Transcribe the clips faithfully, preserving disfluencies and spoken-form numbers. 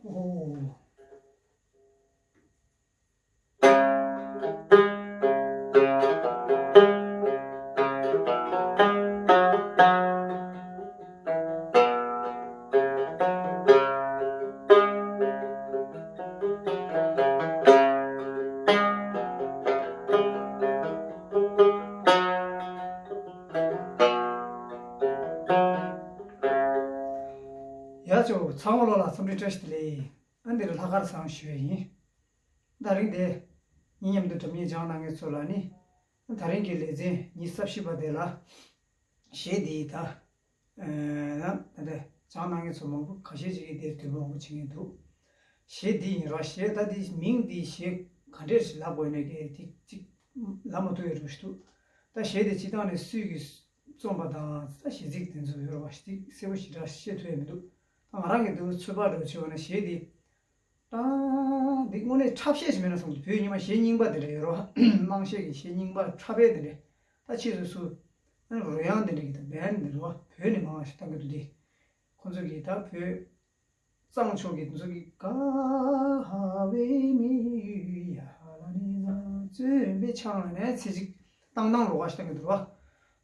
ཨོ། ཡ་ཇོ་ཚང་མ་ལོ་ལ་འཚམས་འདྲི་བཀྲ་ཤིས་བདེ་ལེགས། ཨ་འདིར་ལྷག་དཀར་བཟང་ཞུ་ཡས་ཡིན། དེ་རིང་འདི་ངའི་མཉམ་དུ་འགྲམ་ཉེ་སྦྱང་གནང་མཁན་ཚོ་ལ་ནི། དེ་རིང་གི་ལེ་ཚན་ཉི་ཤུ་རྩ་བཞི་པ་དེ་ལ། གཞས་འདི་ཡི་ད། ཨ་ད་ལྟ་སྦྱང་གནང་མཁན་ཚོ་མང་པོ་ཁ་ཤས་ཅིག་གིས་དེར་དོ་སྣང་མང་པོ་བྱེད་མཁན་འདུག་གཞས་འདི་ཡིན་ར། གཞས་ད་འདི་མིང་འདི་གཞས་ག་འདྲས་ཞིག་ལབ་དགོས་ན་གི་དེ་གཅིག་ལབ་མ་ཐུབ་ཡ་འདྲ་ཞིག་འདུག་ད་གཞས་དེ་སྤྱིར་བཏང་ནས་སུས་ཀྱིས་རྩོམ་པ་དང་ད་གཞས་ཚིག་དེ་ཚོ་ཡོད་ར་བ་ཞིག་གསལ་པོ་ཞེ་དྲག་བཤད་ཐུབ་ཡ་མི་འདུག་ད་ང་རང་གི་འདི་ཚོད་དཔག་འདྲ་བྱས་པ་ན་གཞས་འདི། ད་འདི་དངོས་གནས་འཁྲབ་གཞས་ཤིག་མེད་ན་བསམ་གྱི། བོད་ཉི་མ་གཞས་རྙིང་པ་དེ་འདྲ་ཡོད་རོ། དམངས་གཞས་ཀྱི་གཞས་རྙིང་པ་འཁྲབ་པའི་དེ་འདྲ། ད་ཕྱིས་སུ་སུ་ཨ་རོལ་དབྱངས་དེ་འདྲ་གི་ད་བན་དེ་རོ། བོད་ནས་མང་བ་ཞིག་བཏང་གི་འདུག་སྟེ། ཁོ་ཚོ་གིས་ད་བོད་གཙང་ཕྱོགས་ཀྱི་དེ་ཚོ་གི་ག་བའི་མི་ཡ་ལ་ནི་ན་བཙོན་པའི་ཆང་ལ་ནས་ཚེ་གཅིག་བཏང་སྟངས་ལོགས་ཀ་ཞིག་བཏང་གི་འདུག་རོ།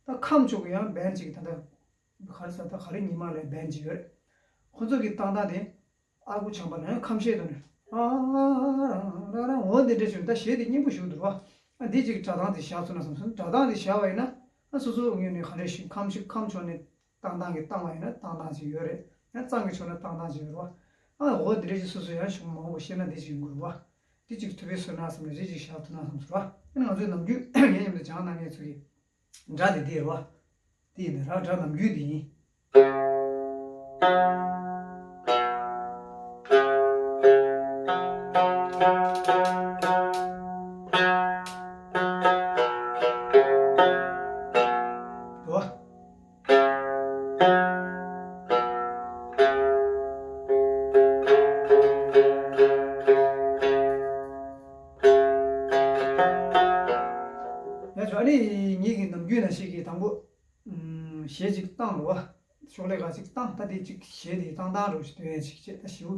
ད་ཁམས་ཕྱོགས་ཀྱི་ཡང་བན་ཅིག་ད་ད་ག་རེ་ཟ་ད་ག་རེ་ཉི་མ་ལ་བན་ཅིག་ཡོད་རེད། ཁོ་ཚོ་གི་བཏང་སྟངས་དེ། ཨ་ཁུ་བྱམས་པ་ལ་ཡང་ཁམས་གཞས་དང་ནི། ཨ་ར་ར་འོ་འདི་འདྲ་བྱུང་ད་གཞས་དེ་སྙན་པོ་ཞིག་འདུག་བ། ཨ་འདི་ཅིག་སྒྲ་གདངས་དེ་བཞག་ཚུལ་ན་བསམ་སོང་། སྒྲ་གདངས་དེ་བཞག་པ་ཡིན་ན། ཨ་སོ་སོ་ངོས་ནས་ག་རེ་ཞིག་ཁམས་ཤིག་ཁམས་ཕྱོགས་ནས་བཏང་སྟངས་ཀྱི་བཏང་བ་ཡིན་ན་བཏང་སྟངས་ཅིག་ཡོད་རེད། ཡང་གཙང་གི་ཕྱོགས་ནས་བཏང་སྟངས་ཅིག་ཡོད་རེད་བ། ཨ་འོ་འདི་འདྲ་ཅིག་སོ་སོ་ཡང་གཞུང་མང་པོ་ཤེས་ན་འདི་ཅིག་ཡོང་དགོས་རེད་བ། འདི་ཅིག་ཐུབ་པའི་བསོད་ནམས་བསམ་ན་རེ་ཅིག་བཞག་ཐུབ་ན་བསམ་སོང་བ། ཨ་ང་ཚོའི་ནམ་རྒྱུན་ངའི་མཉམ་དུ་སྦྱང་གནང་མཁན་ཚོ་གིས། སྒྲ་དེ་འདི་རེད་བ། དེ་ཡིན་ན་ར་སྒྲ་ནམ་རྒྱུན་དེ་ཡིན། འགྲོ། ཡ་ཇོ་ཨ་ནི་ངེད་ཀྱི་ནམ་རྒྱུན་ནང་བཞིན་གྱི་དང་པོ། ཨུམ། གཞས་ཅིག་བཏང་རོ། ཤོག་ལྷེ་ག་ཅིག་བཏང་། ད་དེ་ཅིག་གཞས་དེ་བཏང་སྟངས་རོ་ཞིག་སྟོན་ཡ་ཅིག་བྱས། ད་ཞེ་པོ་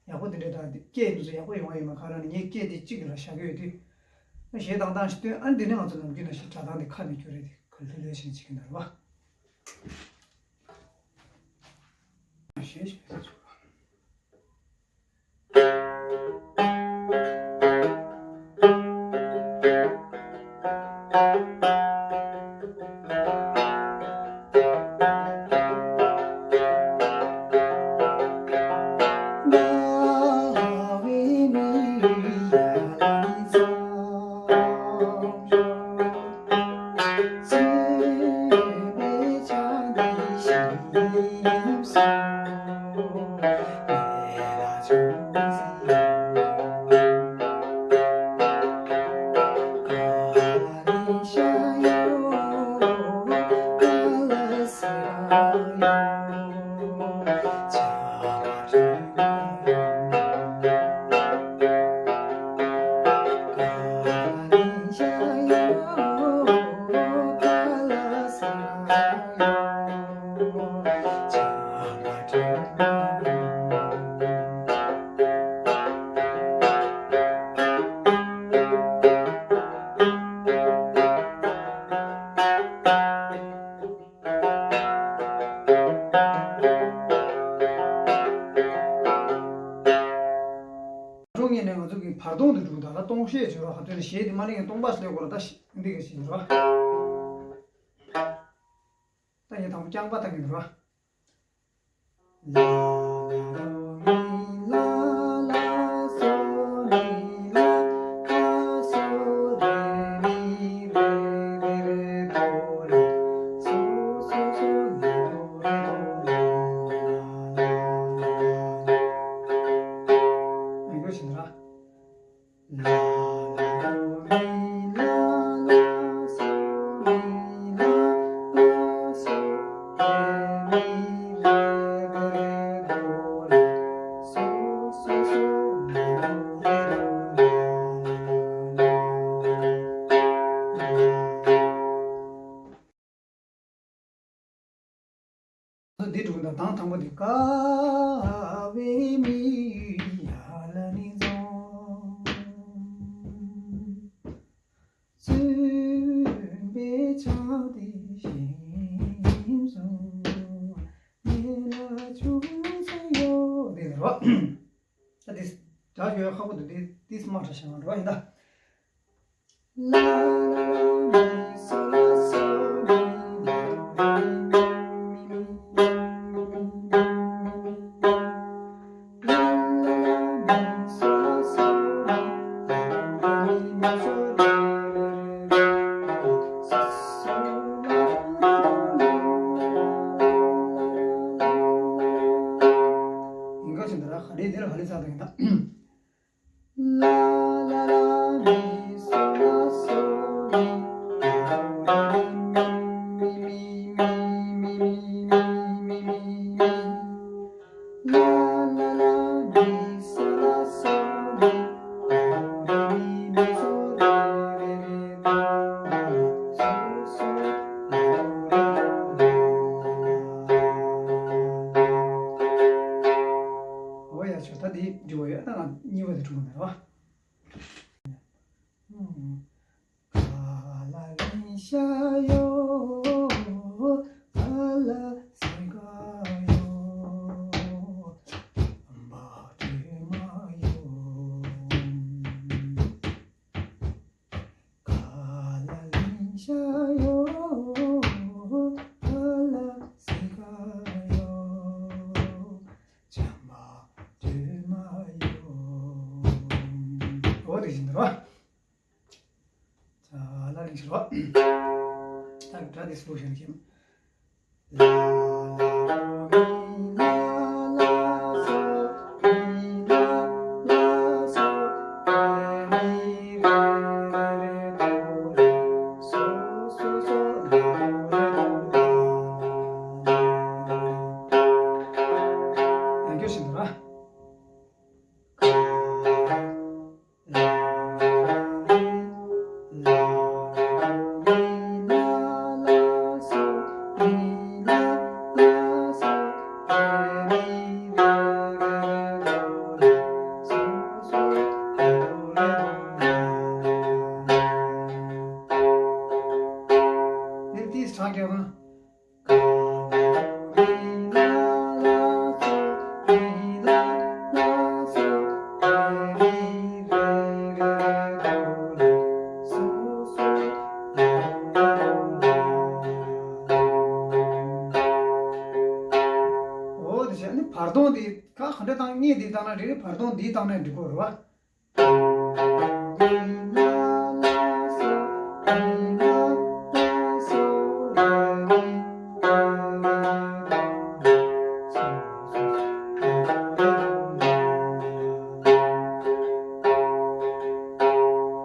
ཡག་པོ་དེ་འདྲ་ད་དེ་སྐད་འདི་ཚོ་ཡག་པོ་ཡོང་བ་ཡོད་མ་ག་རང་ནས་ངས་སྐད་དེ་གཅིག་ལ་བཞག་གི་ཡོད་དུས། ད་གཞས་བཏང་སྟངས་ཤིག་སྟོན། ཨ་འདི་ནས་ང་ཚོ་ནམ་རྒྱུན་ནང་བཞིན་སྒྲ་གདངས་དེ་ཁ་ནས་སྐྱོར་རེད་དེ་ག་ལེ་ལེ་བྱས་ནས་བྱེད་ཀྱི་འདུག་རོ། གཞས་ཤིག་བྱས་ཆོག་འགྲོ་ངེས་ནས་ང་ཚོ་གི་བར་སྟོང་དུ་འགྲོ་གི། ད་ལྟ་སྟོང་གཞས་བརྗོད་རོགས། ཧ་ཐོན་གཞས་དེ་མ་ནས་སྟོང་པ་ཞིག་ལས་དགོས་ར། ད་ཤི་འདི་ག་ཞིག་རོགས། ད་ངས་དང་པོ་རྐྱང་པ་བཏང་གི་འདུག་ར། འདི་སྒྲུང་དང་དང་དང་པོ་འདི་དགའ་བའི་མི། སྟོན་པའི་ཕྱག་དེ་བཞེས་སོང་། ངེད་ལ་ཅུང་ཟད་ཡོད་དེ་རེད་བ། ད་དེ་སྒྲ་ཡོད་ཁག་པོ་འདུག་དེ་དེ་སྨྲ་བྱ་ཞེས་པ་རེད་བ་ཡིན་ད། ལ་ལ་ལ་མི་སོ་ལ་སོ་མི་ལ་རེ་མི་མི་མི་མི་མི་མི་མི། ཡིན་ག་ཅིག་འདི་ར་ག་ནས་འདི་ལ་ག་ནས་ཚར་དང་ཡིན་ད། ལ་ལ་ལ་མི་སོ་ལ་སོ་མི་ལ་རེ་མི་མི་མི་མི་མི་མི་མི། ལ་ལ་ལ་མི་སོ་ལ་སོ་མི་ལ་རེ་མི་མི་སོ་རེ་རེ་རེ་ལ་ལ་སོ་སོ་ལ་རེ་ལ་ལ། འོ་ཡ་ཆོག་ད་འདི་འབྲི་བ་ཡོད་ད་ང་གཉིས་པ་དེ་འགྲོ་གི་མེད་ར་བ། ག་ལ་ལིང་ཤ་ཡོ། ག་ལ་སི་ག་ཡོ། བ་དྲུག་མ་ཡོ། ག་ལ་ལིང་ཤ་ཡོ། ག་ལ་སི་ག་ཡོ། ཇ་མ་དྲུག་མ་ཡོ། འོ་དེ་བཞིན་དུ་རོ། ད་ལ་རིང་ཞིག་རོ། ད་སྒྲ་དེ་སུ་ཞིག་ཞིག་ལ་ལ་རོ་མི་ལ་ལ་སོ། མི་ལ་ལ་སོ། རེ་མི་རེ་རེ་རེ་དོ་རེ། སོ་སོ་སོ་ལ་རོ་རེ་དོ་ལ་ལ་ལ་ལ། ཡང་སྐྱར་ཞིག་འདུག་ར། འོ་དེ་བྱས་ནས་བར་སྟོང་དེ་ཁ་ག་འདྲ་བཏང་སྔས་དེ་བཏང་ན་འགྲིག་རེད། བར་སྟོང་འདི་བཏང་ན་འགྲིག་གོ་རེད་བ།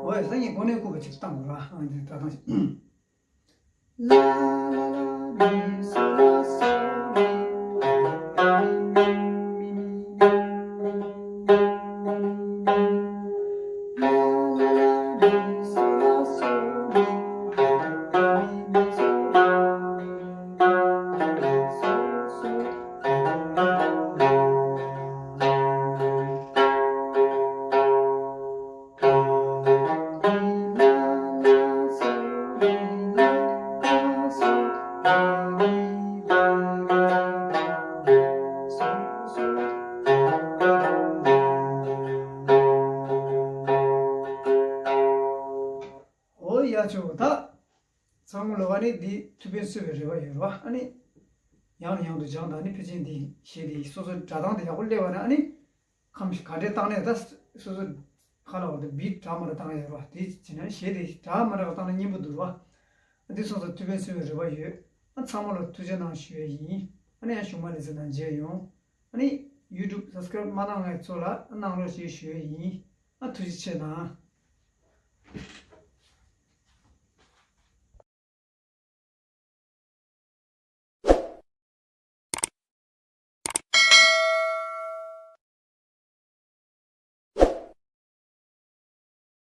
འོ་ཡ་སང་ཉིན་གོ་གནས་སྐུ་བ་ཅིག་བཏང་ར། ཨ་འདི་ད་དང་ཞིག་ལ་ལ་ལ་མི་སོ་ལ་སོ་མི་ལ་ལ་ལ་མི་སོ་ལ་སོ་མི་ལ་མི་སོ་ལ་སོ་སོ། འོ་ཡ་ཆོག་ད། ཚང་མ་ལོ་བ་ནི་འདི་ཐུགས་ཕན་གསོས་པའི་རེ་བ་ཡོད་རེད་བ། ཨ་ནི། ཡང་ནས་ཡང་དུ་སྦྱངས་དང་ནི་ཕལ་ཆེར་འདི་གཞས་འདི་སོ་སོའི་སྒྲ་གདངས་དེ་ཡག་པོ་སླེབས་པ་ན་ཨ་ནི། ཁམས་ག་འདྲས་བཏང་ནས་ད་སོ་སོ་ཁ་ལ་བ་དེ་བི་འདྲ་མ་འདྲ་བཏང་ཡོད་རེད་བ། དེ་བྱས་ན་གཞས་དེ་འདྲ་མ་འདྲ་བ་བཏང་ན་སྙན་པོ་འདུག་རེད་བ། ཨ་འདི་སོང་ཙང་ཐུགས་ཕན་གསོས་པའི་རེ་བ་ཡོད། ཨ་ཚང་མ་ལ་ཐུགས་རྗེ་གནང་ཞུ་ཡས་ཡིན། ཨ་ནི་ཡང་གཞུག་མ་ལས་ཚེ་ནང་མཇལ་ཡོང་། ཨ་ནི་YouTube subscribe་མ་གནང་མཁན་ཚོ་ལ་གནང་རོགས་ཞེས་ཞུ་ཡས་ཡིན། ཨ་ཐུགས་རྗེ་ཆེ་གནང་།